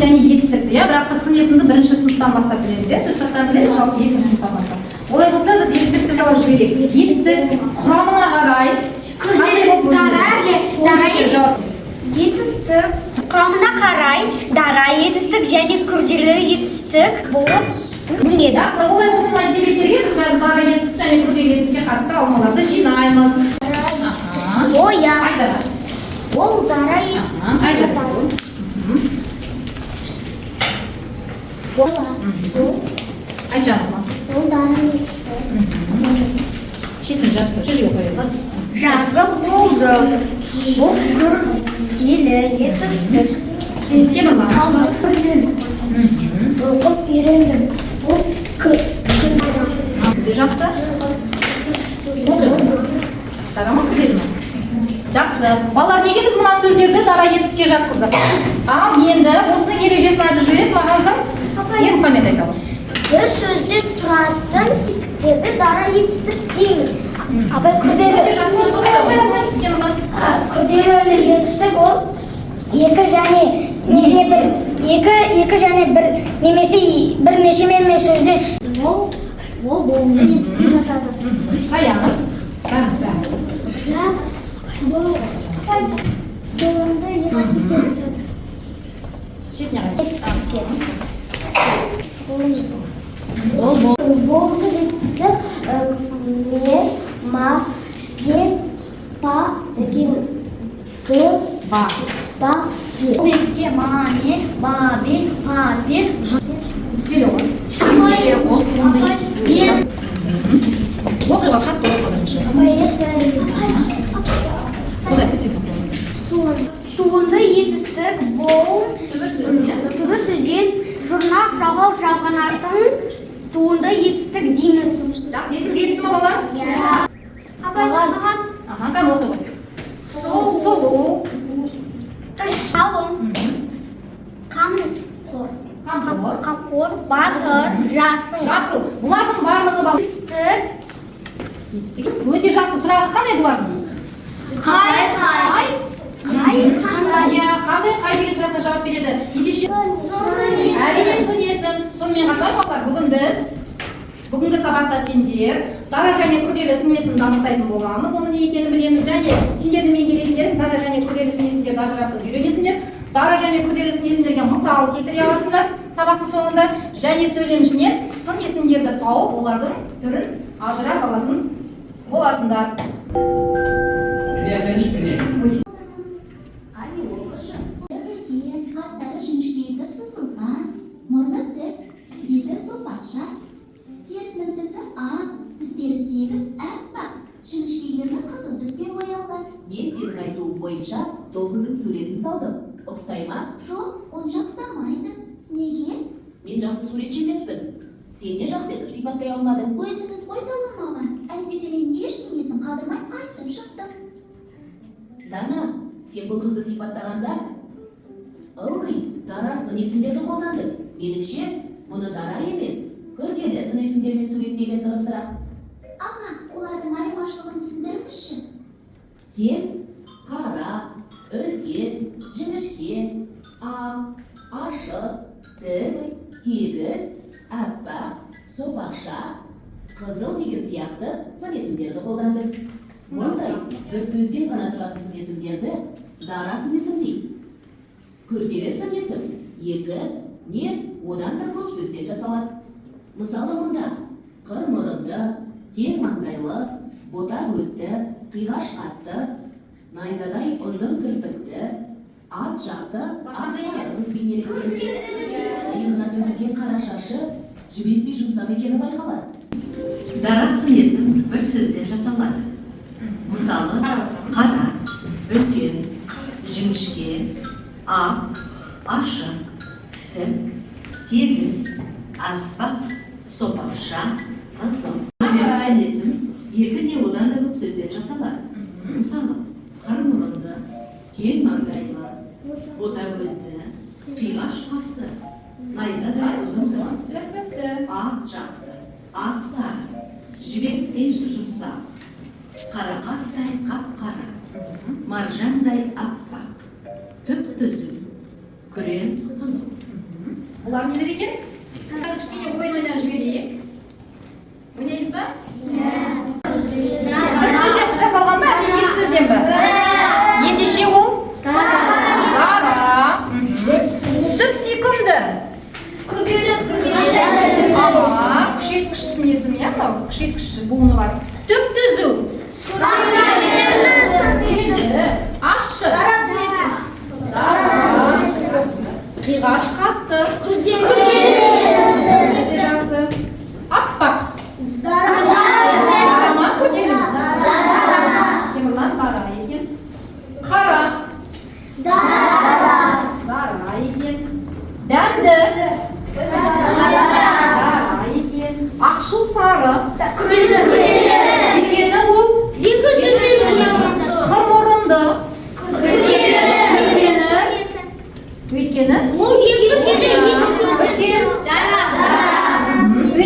және етістікті, иә. Бірақ біз сын есімді бірінші сыныптан бастап білеміз, иә, сөз таптан білеміз, жалпы екінші сыныптан бастап. Олай болса, біз етістікті талап жіберейік. Етістік құрамына қарай қандай болып бөлінеді? Дара дара. Ол жауап. Етістік құрамына қарай дара етістік және күрделі етістік болып бөлінеді. Жақсы, олай болса, мына себептерге біз қазір дара етістік және күрделі етістікке қатысты алмаларды жинаймыз. Оя. Айзада. Ол дара етістік. Аха, Айзада. Ол Айтжан. Ол дара етістік. Шетін жабыстырып жерге қояйық. Жазып болды. Бұл күрделі етістік. Темірлан. Оқып үйрендім. Бұл Өте жақсы. Оқи ғой. Дара ма, күрделі ма? Жақсы. Балалар, неге біз мына сөздерді дара етістікке жатқыздық? Ал енді осының ережесін айтып жібереді маған кім? Ермұхамед айтады. Бір сөзден тұратын етістіктерді дара етістік дейміз. Апай, күрделі. Өте жақсы. Айта ғой. Темірлан. Күрделі етістік ол екі және не бір екі және бір немесе бірнеше сөзден ол болымды етістікке жатады. Аяна. Бәріміз, бәріміз. Жас бұл болымды етістікке жатады. Шетіне қарай. Етістікке. Ол болымсыз етістік ме, ма, пе, па деген д, Ба. ба, пе. Бұл етістікке ма, ме, ба, бе, па, пе, ж. Келе ғой. Ол туынды. Оқи ғой, қатты оқы бірінші. Құдай күтеді. Туынды етістік бұл Түбір сөз, иә? түбір сөзден жұрнақ жалғау жалғанатын туынды етістік дейміз. Жақсы, есіңізге түсті ма, балалар? Апай, маған. Аха, кәне, оқи ғой. Сұлу. Сұлу. Қалың. Қамқор. Қамқор. Қамқор, батыр, жасыл. Жасыл. Бұлардың барлығы бал. Етістік. Етістік. Өте жақсы. Сұрағы қандай бұлардың? Қай, қай, қай, қандай. Иә, қандай, қай деген сұраққа жауап береді. Ендеше, әрине, сын есім. Сонымен қатар, балалар, бүгін біз бүгінгі сабақта сендер дара және күрделі сын есімді анықтайтын боламыз. Оның не екенін білеміз және сендердің меңгеретіндерің дара және күрделі сын есімдерді ажыратып үйренесіңдер. Дара және күрделі сын есімдерге мысал келтіре аласыңдар сабақтың соңында және сөйлем ішінен сын есімдерді тауып, олардың түрін ажырата алатын боласыңдар. Міне. Үлкен, қастары жіңішке етіп сызылған, мұрны тік, беті сопақша. Терісінің түсі ақ, тістері тегіс, әппақ, жіңішке ерні қызыл түспен боялған. Мен сенің айтуың бойынша сол қыздың суретін салдым. Ұқсай ма? Жоқ, онша ұқсамайды. Неге? Мен жақсы суретші емеспін. Сен де жақсы етіп сипаттай алмадың. Өзіңіз ғой сала алмаған. Әйтпесе мен ештеңесін қалдырмай айтып шықтым. Дана, сен бұл қызды сипаттағанда ылғи дара сын есімдерді қолдандың. Меніңше, мұны дара емес, күрделі сын есімдермен суреттеген дұрысырақ. Аға, олардың айырмашылығын түсіндіріңізші. Сен қара, үлкен, жіңішке, ақ, ашық, тік, тегіс, аппақ, сопақша, қызыл деген сияқты сын есімдерді қолдандың. Мұндай бір сөзден ғана тұратын сын есімдерді дара сын есім дейді. Күрделі сын есім екі не одан да көп сөзден жасалады. Мысалы, мұнда қыр мұрынды, кең маңдайлы, бота көзді, қиғаш қасты, найзадай ұзын кірпікті, ат жақты, ақ сары қыз бейнеленген. Иығына төгілген қара шашы жібектей жұмсақ екені байқалады. Дара сын есім бір сөзден жасалады. Мысалы, қара, үлкен, жіңішке, ақ, ашық, тік, тегіс, аппақ, сопақша, қызыл. Күрделі сын есім екі не одан да көп сөзден жасалады. Мысалы, қыр мұрынды, кең маңдайлы, бота көзді, қиғаш қасты, найзадай ұзын кірпікті, Кірпікті. Ат жақты, ақ сары, жібектей жұмсақ, қарақаттай қап-қара, маржандай аппақ, түп түзу, күрең қызыл. Бұлар нелер екен? Қазір кішкене ойын ойнап жіберейік. Ойнаймыз ба? Бір сөзден жасалған ба, әлде екі сөзден ба? Ендеше ол? Дара. Сүп сүйкімді. Ага, күшейткіш сын есім, иә, мынау күшейткіш буыны бар. Түп түзу. Енді ащы. Қиғаш қасты. Өте жақсы. Аппақ. Дара ма, күрделі ме? Темірлан, дара екен. Қара. Дара екен. Дәмді. Дара екен. Ақшыл сары. Өйткені ол қыр мұрынды. Өйткені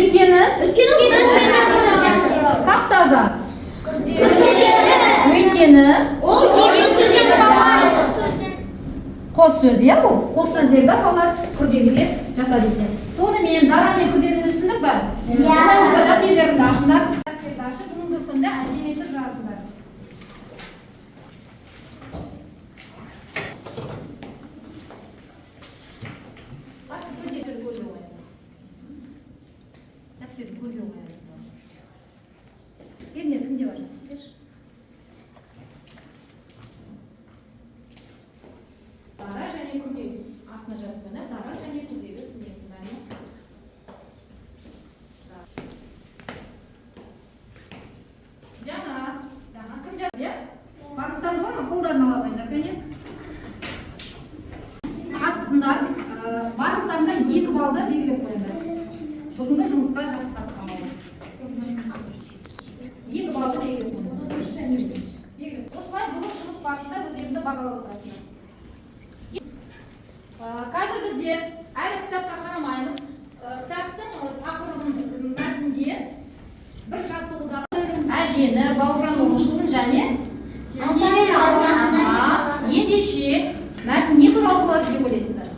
үлкен. Өйткені тап таза. Өйткені қос сөз, иә, бұл қос сөздерді балалар күрделіге жатады екен. Сонымен дара мен күрделіні түсіндік па? Иә. Олай болса, дәптерлеріңді ашыңдар. Дәптерді ашып, бүгінгі күнді әдемі етіп жазыңдар. Басты дәптерді көлге қоямыз. Дәптерді көлге қоямыз. Беріңдер, кімде бар? Берші. Дара және күрделі. Астына жазып қойыңдар. Дара және күрделі сын есім әне. Жаңа, жаңа кім жазды, иә? Барлықтарыңыз бар ма? Қолдарын ала қойыңдар, кәне. Қатыстыңдар. Барлықтарыңда 2 балды белгілеп қойыңдар. Бүгінгі жұмысқа жақсы қатысқан балалар. 2 балды белгілеп қойыңдар. Белгілеп. Осылай бүгін жұмыс барысында өздеріңді бағалап отырасыңдар. Қазір біздер әлі кітапқа қарамаймыз. Кітаптың тақырыбын мәтінде бір жаттығудағы әжені, Бауыржан Момышұлын және ендеше мәтін не туралы болады деп ойлайсыздар?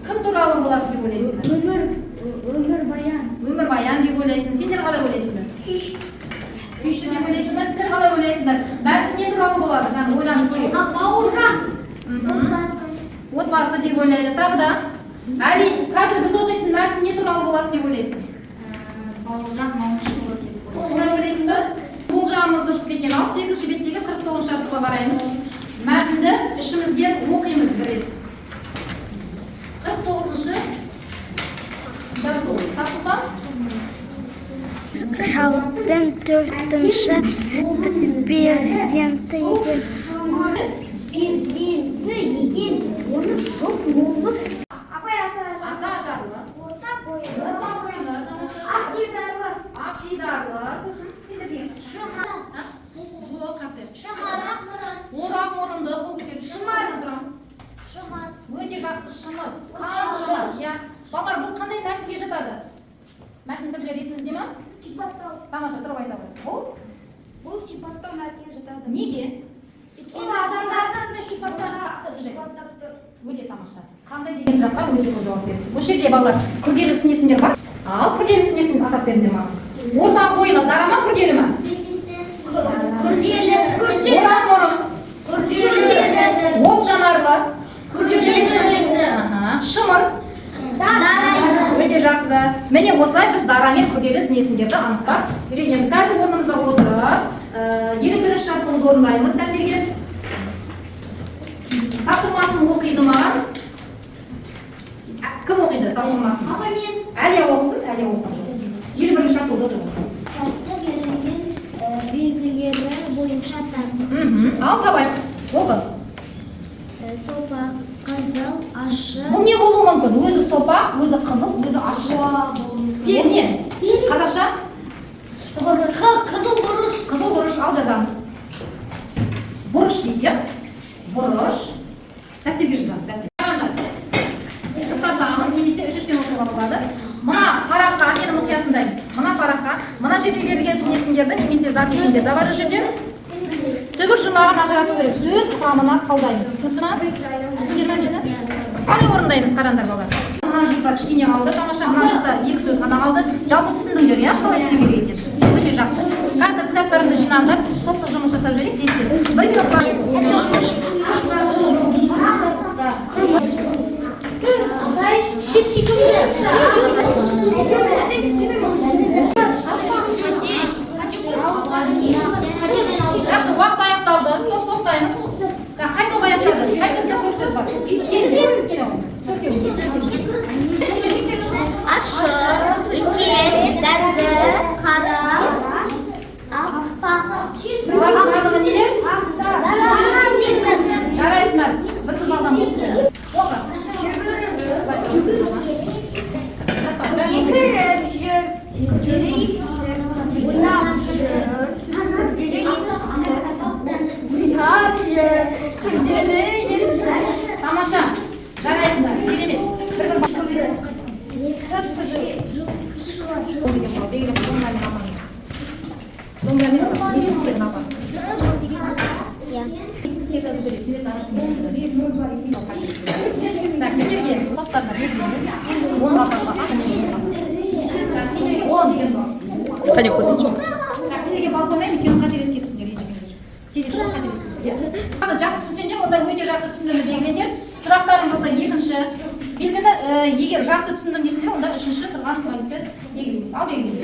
Кім туралы болады деп ойлайсыздар? Өмірбаян. Өмірбаян деп ойлайсың. Сендер қалай ойлайсыңдар? Күйші деп ойлайсың ба? Сендер қалай ойлайсыңдар? Мәтін не туралы болады? Кәні ойланып көрейік. Бауыржан. Отбасы деп ойлайды. Тағы да. Әли, қазір біз оқитын мәтін не туралы болады деп ойлайсың? Бауыржан Момышұлы деп ойлаймын. Солай ойлайсың ба? Болжамымыз дұрыс па екен? 68 беттегі 49 жаттығуға қараймыз. Мәтінді ішімізден оқимыз бір рет. 49 жаттығу. Таптық па? Шалдың төртінші перзенті екен. Перзенті екен, оны жоқ момыш. Апай, Аса ажарлы. Орта бойлы. Орта бойлы. Тамаша. Ақ дидарлы. Ақ дидарлы. Сосын сендерге. А? Жоқ, қате. Шымырақ мұрын. Орақ мұрынды, қол көтеріп. Шымар. Тұрамыз. Шымыр. Өте жақсы, шымыр. Қаншама, иә. Балалар, бұл қандай мәтінге жатады? Мәтін түрлері есіңізде ма? Сипаттау. Тамаша, тұрып айта ғой. Бұл Бұл сипаттау мәтінге жатады. неге? Өйткені адамдардың да сипаттап тұр. Өте тамаша. Қандай деген сұраққа өте көп жауап берді. Осы жерде балалар күрделі сын есімдер бар. Ал күрделі сын есімді атап беріңдер маған. Орта бойлы дара ма, күрделі ма? Күрделі. Орақ мұрын, Күрделі. от жанарлы, Күрделі. аха, шымыр. Дара. Өте жақсы. Міне осылай біз дара мен күрделі сын есімдерді анықтап үйренеміз. Қазір орнымызда отырып, 51 жаттығуды орындаймыз дәптерге. Тапсырмасын оқиды маған. Кім оқиды тапсырмасын? Апай, мен. Әлия оқысын, Әлия оқыған жоқ. 51 жаттығуды оқиды. Сайтта берілген белгілері бойынша тап. Ал табайық. Оқы. Сопақ, қызыл, ащы. Бұл не болуы мүмкін? Өзі сопақ, өзі қызыл, өзі ащы. Бұл не? Қазақша? Қызыл бұрыш. Қызыл бұрыш. Ал жазамыз. Бұрыш дейді, иә? Бұрыш. Дәптерге жазамыз, дәптер. Жұптасамыз, немесе үш-үштен оқуға болады. Мына параққа, мені мұқият тыңдаймыз. Мына параққа, мына жерде берілген сын есімдерді немесе зат есімдерді бар жерде. Түбір жұрнағын ажырату керек. Сөз құрамына талдаймыз. Түсінікті ма? Түсіндіңдер ма мені? Қалай орындаймыз, қараңдар, балалар. Мына жақта кішкене қалды, тамаша, мына жақта екі сөз ғана қалды. Жалпы түсіндіңдер, иә, қалай істеу керек екенін. Өте жақсы. Қазір кітаптарыңды жинаңдар, топтық жұмыс жасап жіберейік, тез тез. Бір минут бар. Жақсы, уақыт аяқталды. Стоп, тоқтаймыз. Так, қай топ аяқтады? Қай топта көп сөз бар? Кел, кел, төртеу. Ащы, үлкен, дәмді, қара, аппақ. Бұлардың барлығы нелер? Жарайсыңдар. Бір бір балдан болсын. Оқы. Секіріп жүр, ойнап жүр, ойнап жүр, күрделі етістік. Тамаша. Жарайсыңдар. Керемет. Бір бір деген бал. Белгілеп домбырамен апа. Домбырамен есін апа. Сізге жазу керек. Сендер арасында. Так, сендерге топтарына белгіленді. 10 балл бар. Так, сендерге 10 деген балл. Қане, көрсетші. Так, сендерге балл қоймаймын, өйткені қателескенсіңдер, ренжімеңдер. Келесі жолы қателестіңдер, иә? Жақсы түсінсеңдер, онда өте жақсы түсіндімді белгілеңдер. Сұрақтарың болса, екінші белгіні, егер жақсы түсіндім десеңдер, онда үшінші тұрған смайликті белгілейміз. Ал, белгілейміз.